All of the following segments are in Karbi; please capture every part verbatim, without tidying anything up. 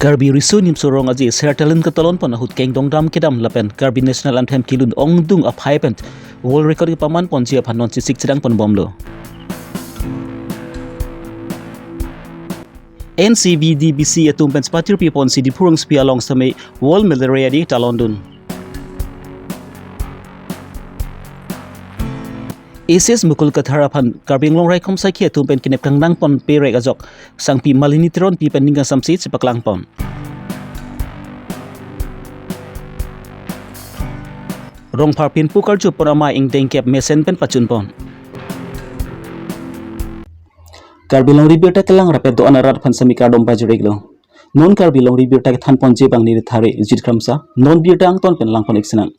Karbi Riso Nimso Rong Aje Sertalin katalon pon ahut kengdong dam kedam lapen Karbi National Anthem kelun ongdung aphai pen world record kepaman ponji aphan non chesik chedang pon bomlo. N C V D B C atum pen patirpi ponsi Diphu rongsopi along sitame World Malaria Day talon dun. A C S Mukul Kathar aphan Karbi Anglong raikom saikhi atum pen kenep kangdang pon perek ajok Sangpi Malini Teronpi pen ning kasamsi chepaklang pon. Rongphar pinpu karju pon amei ingdeng kep mesen pen pachun pon. Karbi Longri Birta kelang rapet do-an arat aphan sitame kardom pajir-iklo. Non Karbi Longri Birta kethan ponji abang neli Thare Jit Kramsa, non birta angton pen lang pon-ik sinang.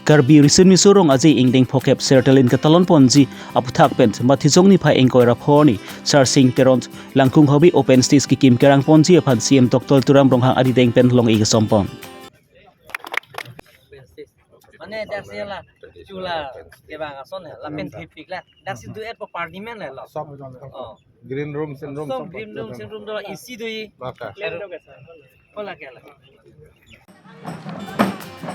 Karbi Riso Nimso Rong Aje ingdeng phokep Sertalin katalon ponji aputhak pen Mathijong niphai ingkoi ra pho arni Sarsing Teron Langkung Habe open stage kekim kerang ponji aphan C M Doctor Tuliram Ronghang arideng pen long-ik som pon. Mane daksi la chula kevang ason he, lapen thipik la. Daksi duet po party men le lo. Sob. Oh. Green room, sin room, sob sob green room, sin room do isi do i. Maka. Kola kela.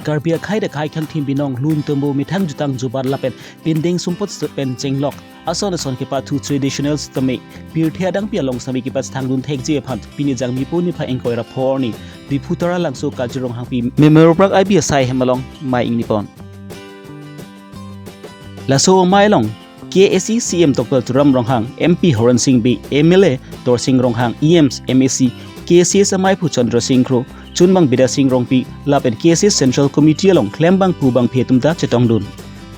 Karbi akhei dak kaikangthim binong lun tombo methang jutang jubat lapen pindeng sumpot pen chenglok ason ason kepathu traditional sitame pirthe adangpi along sitame kepachethang dun thekji aphan pini Jangmipo niphai ingkoi ra pho arni Diphu Taralangso Kajir Ronghangpi Memorial Park I B S I hem along mei ingni pon. Laso amei along K S A C M Doctor Tuliram Ronghang, M P Horen Sing Bey, M L A Dorsing Ronghang, E Ms, M A C, K S A S ameiphu Chandra Sing Kro, Chunbang Bidya Sing Rongpi, lapen K S A S Central Committee along klembangphu bangphi atum ta chetong dun.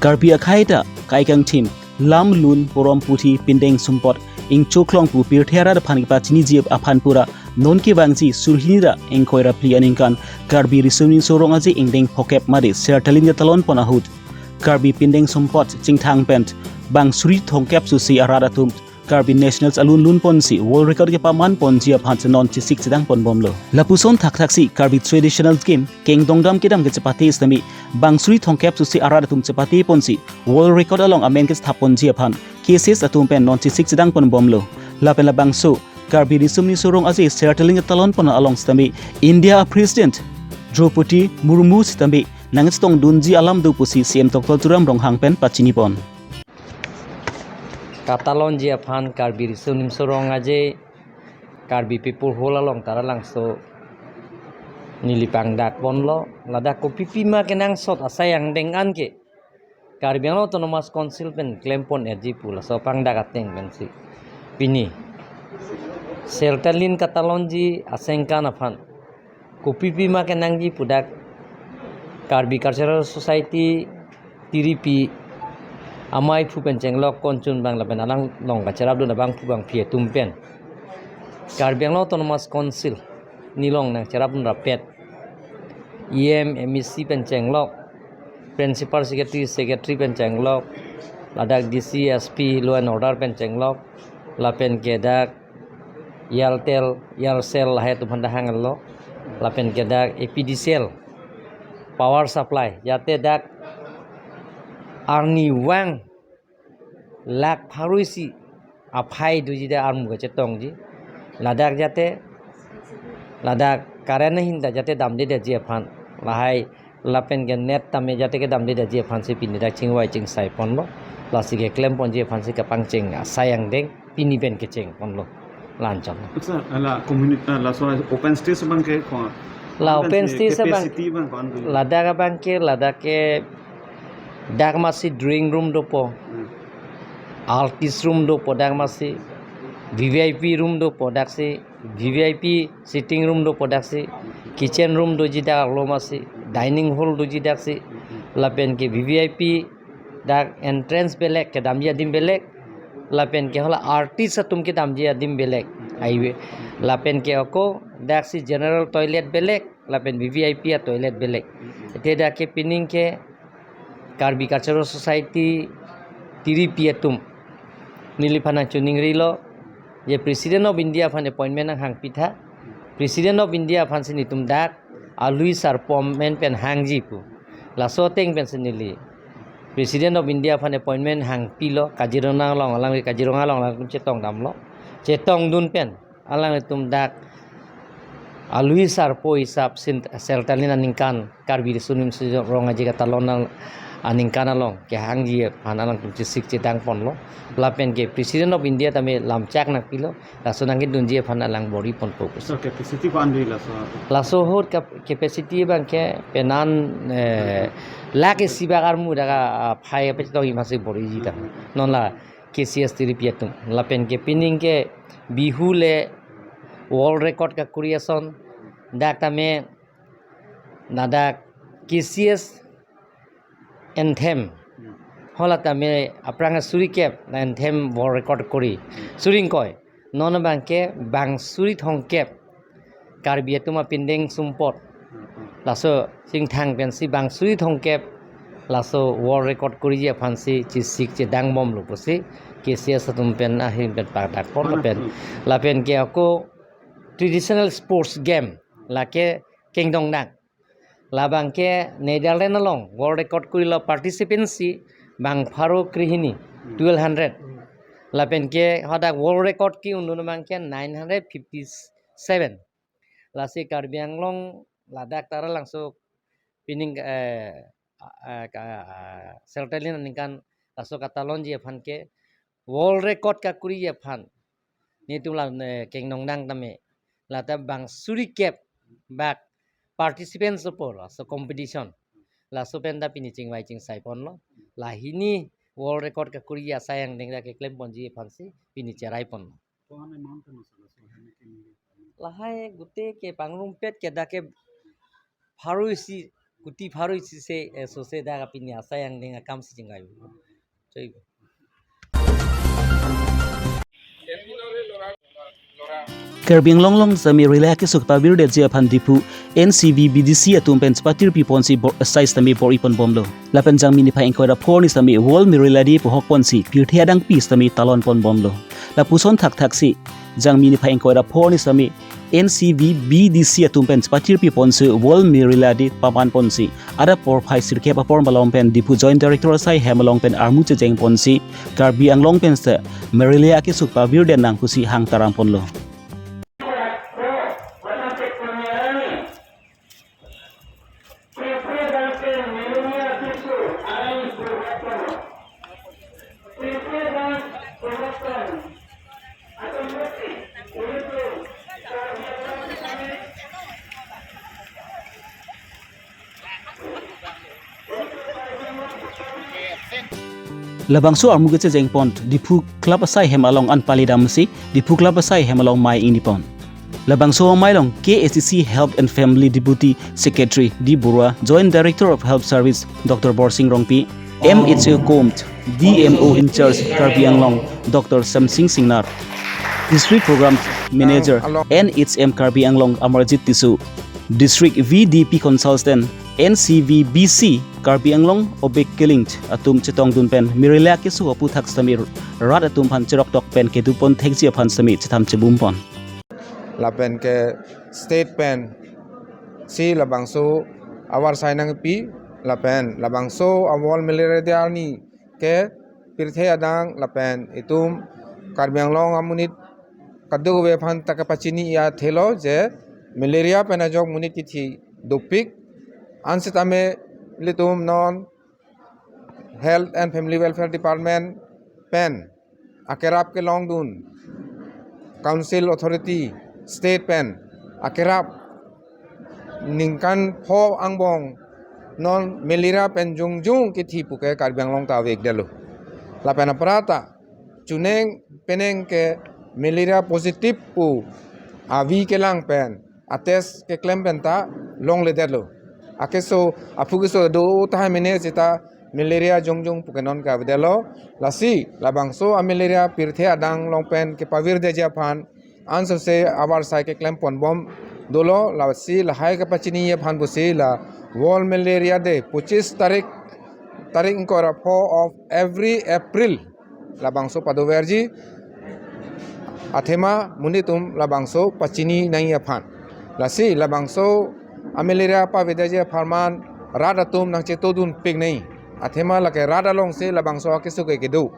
Karbi akhei ta kaikangthim, lam lun, porom puthi, pindeng sumpot, ingchoklong pu pirthe arat aphan kepachiniji aphan pura non kevangji surhini ra ingkoi ra phli aningkan Karbi Riso Nimso Rong Aje ingdeng phokep mate Sertalin katalon pon ahut Karbi pindeng sumpot chingthang pen bang suri thomkep susi arat atum Karbi Nationals alun lun ponsi world record kepaman ponji aphan non chesik chedang pon bomlo. Lapuson thakthaksi Karbi traditional game kengdong dam kedam kechepate sitame bang suri thomkep susi arat atum chepate ponsi world record along amen kethap ponji aphan K S A S atum pen non chesik chedang pon bomlo. Lapen labangso Karbi Riso Nimso Rong Aje Sertalin katalon pon along sitame India a President Draupadi Murmu sitame nangchetong dunji alam do pusi C M Doctor Tuliram Ronghang pen pachini pon. Katalonji aphan Karbi Riso Nimso Rong Aje Karbi People Hall along Taralangso neli pangdak ponlo, ladak kopipi ma kenangsot asai angdeng an ke Karbi Anglong Autonomous Council pen klem pon-ikji pu laso pangdak ateng pensi pini Sertalin katalonji asengkan aphan kopipi ma kenangji pu dak Karbi Cultural Society tiripi ameiphu pen chenglok konchun bang lapen alanglong kacherap dun abangphu bangphi atum pen Karbi Anglong Autonomous Council nilong nangcherap dun rapet E M, M A C pen chenglok, Principal Secretary, Secretary pen chenglok, ladak D C, S P, Law and Order pen chenglok, lapen ke dak Airtel, Aircel lahai atum aphan ta hanglo, lapen ke dak A P D C L, Power Supply, jate dak arnivang lakh pharo isi aphai doji dak armu kachetongji. Ladak jate, ladak current ahin ta jate damdedetji aphan, lahai lapen ke net tame jate kedamdedetji aphansi pini dak chingvai chingsai ponlo. Lasi keklem ponji aphansi kapangcheng asai angdeng pini pen kecheng ponlo. La-anchot. Sir, la community, la so open stage abang ke ko-an? La open stage abang, capacity abang ko-an? Ladak abang ke, ladak ke dak masi drawing room dopo. Hmm. Artist room dopo dak masi. V V I P room dopo daksi. V V I P sitting room dopo daksi. Kitchen room doji dak arlo masi. Dining hall doji daksi. Lapen ke V V I P dak entrance belek, kedamji adim belek. Lapen ke hala artist atum kedamji adim belek. Highway. Lapen ke ako daksi general toilet belek, lapen V V I P atoilet belek. Te dak ke pining ke Karbi Cultural Society tiripi atum neliphan nangchiningrilo, je President of India aphan appointment nanghangpitha. President of India aphansi netum dak alui sarpo amen pen hangji pu. Laso ateng pensi neli President of India aphan appointment hangpilo, Kaziranga along, alangli Kaziranga along alangtum chetong damlo. Chetong dun pen alangtum dak alui sarpo isap sin Sertalin aningkan Karbi Riso Nimso Rong Aje Katalon al-, aningkan along kehangji aphan alangtum chesik chedang ponlo. Lapen ke President of India tame lamchak nangpilo, laso nangkedunji aphan alang bor-i ponpo. So capacity ko-an do laso? Laso ahut kap-, capacity abang ke penan, eh, lakh isi bak armu dak aphai apechotong imasi bor-iji ta. Non la K C S tiripi atum. Lapen ke pining ke Bihu le world record kakuri ason. Dak tame ladak K C S anthem. Hala tame aphrang suri kep la anthem world record kori. Suri ingkoi. Non abang ke bang suri thomkep Karbi atum apindeng sumpot. Laso chingthang pensi bang suri thomkep laso world record koriji aphansi chesik chedang bomlo pusi K C S atum pen ahin pen padak pon lapen, lapen ke ako traditional sports game lake kengdong nang. Labang ke Netherlands along world record korilo participants si bang pharo krehini, twelve hundred. Lapen ke hadak world record ke-un dun abang ke nine hundred fifty-seven. Lasi Karbi Anglong ladak Taralangso pining, eh, eh, ka, ah, Sertalin aningkan laso katalonji aphan ke world record kakuriji aphan netum la, eh, kengdong nang tame lata bang suri kep bak participants apor laso competition. Laso pen ta pini chingvai chingsai ponlo. Lahini world record kakuriji asai angdeng ta keklem ponji aphansi pini cherai ponlo. Ko-an amount kan asal asal hanya kini. Lahai gute ke pangrumpet ke dak ke pharo isi, kuti pharo isi se, eh, sose dak pini asai angdeng akam si chingvai. Choi. Karbi Anglong along sitame Merilya kesung pavirdeji aphan Diphu N C V B D C atum pen chepatirpi ponsi bor-, asai sitame bor-i pon bomlo. Lapen Jangmi niphai ingkoi ra pho arni sitame World Merilya Day puhok ponsi pirthe adangpi sitame talon pon bomlo. Lapuson thakthaksi Jangmi niphai ingkoi ra pho arni sitame N C V B D C atum pen chepatirpi ponsi World Merilya Day paman ponsi adap porphai sirkep apor malom pen Diphu Joint Director asai hem along pen armu checheng ponsi Karbi Anglong pen sita Merilya kesung pavirdet nang pusi hang taram ponlo. Labangso armu kechecheng pon Diphu Club asai hem along an pali damsi Diphu Club asai hem along mei ingni pon. Labangso amei along K A C C Health and Family Deputy Secretary D Borua, Joint Director of Health Service Doctor Borsing Rongpi, M H A Komch, D M O in charge Karbi Anglong Doctor Samsing Singnar, District Program Manager N H M Karbi Anglong Amarjit Tisso, District V D P Consultant N C V B C Karbi Anglong Obek Killing atum chetongdun pen Merilya kesung aphuthak sitame rat atum aphan cheroktok pen kedupon thekji aphan sitame chetham chebum pon. Lapen ke state pensi labangso avarsai nangpi, lapen labangso a World Malaria Day arni ke pirthe adang lapen itum Karbi Anglong amonit kadokave aphan ta kepachini ya thelo je malaria pen ajok monit kithi dopik, ansitame ilitum non Health and Family Welfare Department pen akerap kelongdun, Council Authority State pen akerap ningkan pho angbong non malaria pen jongjong kithi puke Karbi Anglong ta vekdetlo. Lapen aphrang ta chuning peneng ke malaria positive pu avi kelang pen atest keklem pen ta longledetlo. Akeso aphu keso do tahai mene sita malaria jongjong puke non ke avedetlo. Lasi labangso a malaria pirthe adang along pen kepavirdeji aphan ansose avarsai keklem pon bom dolo. Lasi lahai kepachini aphan pusi la World Malaria Day pochis tarik, tarik ingkoi ra pho of every April labangso padoverji athema monit atum labangso pachini nangji aphan. Lasi labangso a malaria pavirdeji apharman rat atum nangchetongdun pik nangji athema lake rat alongsi labangso akesung ke kedo.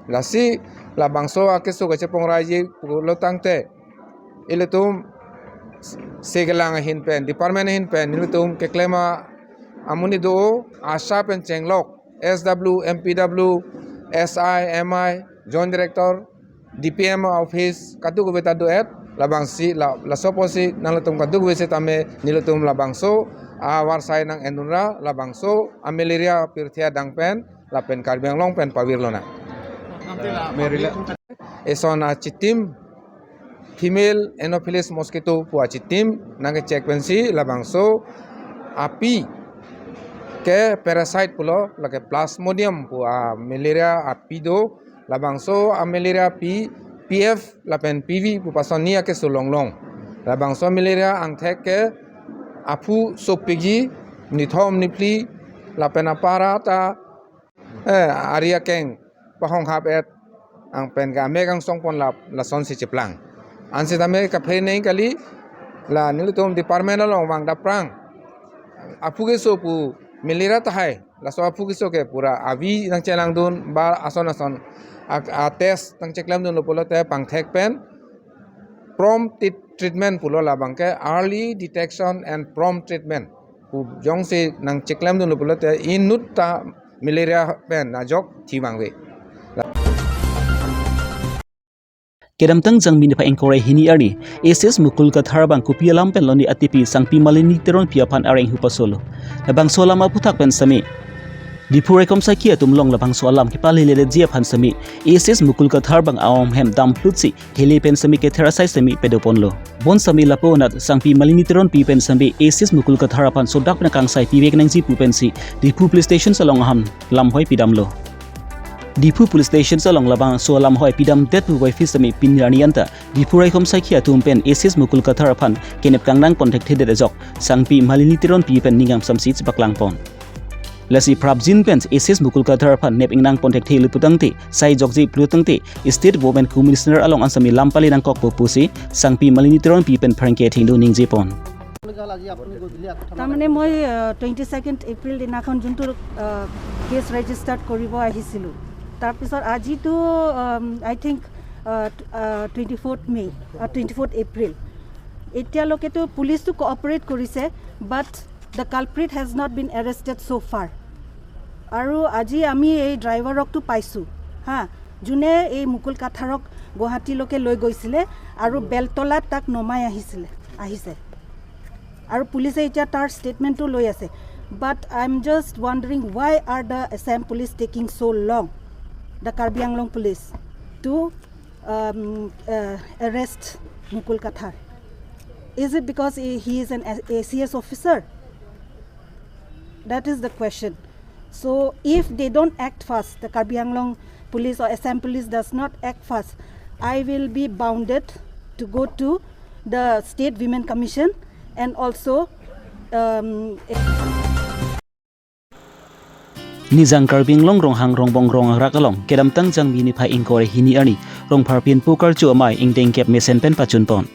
Lasi labangso akesung ke chepongraiji pulo tangte ilitum Sekelang ahin pen, department ahin pen, nelitum keklem amonit do, ASHA pen chenglok, S W, M P W, S I, M I, Joint Director, D P M office, kadokave ta do-et, labangsi, la, laso apotsi, nanglitum kadokave setame, nelitum labangso, avarsai nang-endunra, labangso, amalaria pirthe adang pen, lapen Karbi Anglong pen pavir lonang. Eson achitim, female Anopheles mosquito pu achitim, nangke-check pensi, labangso api ke parasite pulo, lake Plasmodium pu amalaria api do, labangso amalaria api, P F lapen P V pu pasonni akeso longlong. Labangso malaria angthek ke aphu sopikji, nithom niphli, lapen apara ta, eh, ari akeng pahong hap-et, ang pen ke amek angsong pon lap, lasonsi cheplang. Ansi tame kaphenei kali, la nelitum department along vangdapprang. Aphu keso pu malaria tahai, laso aphu keso ke pura avi nangchelangdun, ba ason ason a, a test nangcheklemdunlo pulote pangthek pen prompt treat-, treatment pulo, labang ke early detection and prompt treatment pu jongsi nangcheklemdunlo pulote inut ta malaria pen ajok thivangve. Kedamtang Jangmi niphai ingkoi ra hini arni, A C S Mukul Kathar abang kopi alam pen lone atipi Sangpi Malini Teronpi aphan areng hu pasolo. Labangso alam aphuthak pen sitame, Diphu raikom saikhi atum along labangso alam kepaleledetji aphan sitame, A C S Mukul Kathar abang a-ong hem damplutsi, hele pen sitame kether asai sitame padoponlo. Bonsitame lapu anat Sangpi Malini Teronpi pen sitame, A C S Mukul Kathar aphan sodak pen akangsai pivek nangji pu pensi, Diphu Police Station along ahem lamhoi pidamlo. Diphu Police Station along labangso alam hoi pidamdet pu puvoiphit sitame pini arni anta, Diphu raikom saikhi atum pen A C S Mukul Kathar aphan kenep kangnang pon thekthedet ajok, Sangpi Malini Teronpi pen ning ingsamsi chepaklangpon. Lasi prapjin pen A C S Mukul Kathar aphan nep ingnang pon thekthelo putangte, sai jokje pulotangte, State Women Commissioner along an sitame lam pale nangkokpo pusi, Sangpi Malini Teronpi pen pherangke athengno ningjepon. তাৰমানে মই, আহ, twenty second April দিনাখন যোনটো, আহ, case registered কৰিব আহিছিলোঁ, তাৰপিছত আজিতো, um, I think, ah, ah, twenty fourth May, ah, twenty fourth April, এতিয়ালৈকেতো পুলিচটো কোঅপাৰেট কৰিছে, but the culprit has not been arrested so far. আৰু আজি আমি এই ড্ৰাইভাৰকটো পাইছোঁ, হা, যোনে এই মুকুল কাথাৰক গুৱাহাটীলৈকে লৈ গৈছিলে আৰু বেলতলাত তাক নমাই আহিছিলে, আহিছে। আৰু পুলিচে এতিয়া তাৰ ষ্টেটমেণ্টটো লৈ আছে। But I am just wondering, why are the Assam police taking so long, the Karbi Anglong police, to, um, uh, arrest Mukul Kathar? Is it because he, he is an A C S officer? That is the question. So if they don't act fast, the Karbi Anglong police or Assam police does not act fast, I will be bounded to go to the State Women Commission and also, um, Nijang Karbi Anglong Ronghang Rongbong Rongrak along, kedamtang Jangmi niphai ingkoi ra hini arni, Rongphar Pinpo Karcho amei ingdeng kep mesen pen pachunpon.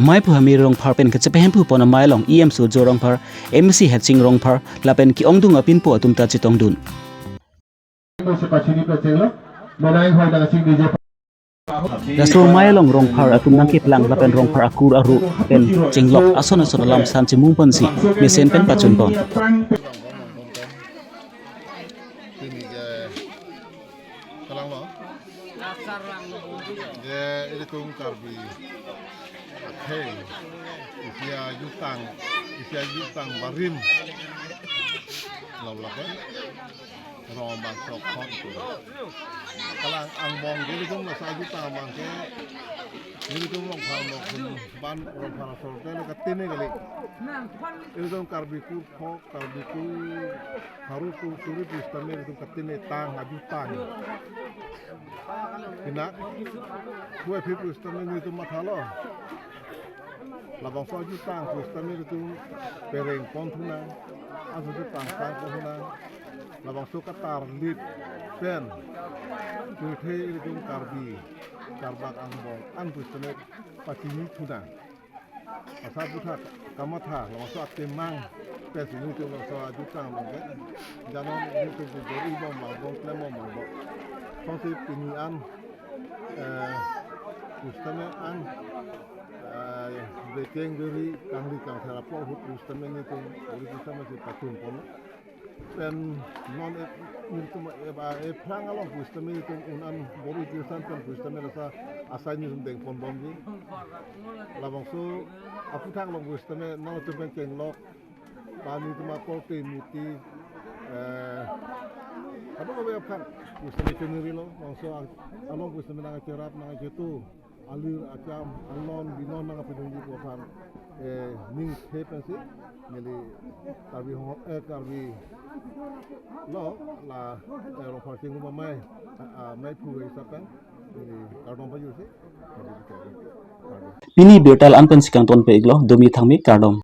Mei phu Hamir Rongphar pen kachepahemphu pon amei along E M Surjo Rongphar, M A C Hetsing Rongphar, lapen ke-ongdung apinpo atum ta chetongdun. Laso amei along Rongphar atum nangkeplang lapen Rongphar akur aru pen chenglok ason ason alam san chimung ponsi mesen pen pachunpon. Kalanglo. Je ilitum Karbi akhei, isi ajutang, isi ajutang barim. Laulak, eh? Rong bang sok khon tu. Kalang angbong ke ilitum laso ajutang abang ke, ilitum Rongphar nok kum ban Rongphar asor ke lo katene kali. Ilitum Karbi kur khok, Karbi kur haru kur suri pusitame ilitum katene tang, ajutang. Pinak, kue phi pusitame ilitum mathalo. Labangso ajutang pusitame ilitum pereng pon thunang, aso jutang sang pon thunang. Labangso katarlip pen pirthe ilitum Karbi, Karbak angbong an pusitame pachini thunang. Asa aphuthak kamatha, labangso akemang pensi nelitum labangso ajutang abang ke. Janon nelitum ke bor-i bom abang bom, klem bom abang bom. Songsi pini an, eh, pusitame an, eh, bekeng beri kangri kangthera po ahut pusitame nelitum, bor-i pusitame si patum pon. Pen non e, nelitum e, a, ephrang along pusitame nelitum un an bor-i kirsan pen pusitame laso asai nelitum dengpon bomji. Labangso aphuthak along pusitame nangtum pen kenglok, ta nelitum akorte muti, eh, kadokave aphan pusitame chinirilo, labangso a-, along pusitame nangcherap nangchetu, alir acham, alon binon nangpidunji pu aphan, eh, ningthe pensi neli Karbi Hong, eh, Karbi lo la, eh, Rongphar Chingrum Amei, ah, ah, meiphu ke isap pen neli kardom pajirsi. Pini birta la-an pensi kangton pon-iklo, dumi thangmi kardom.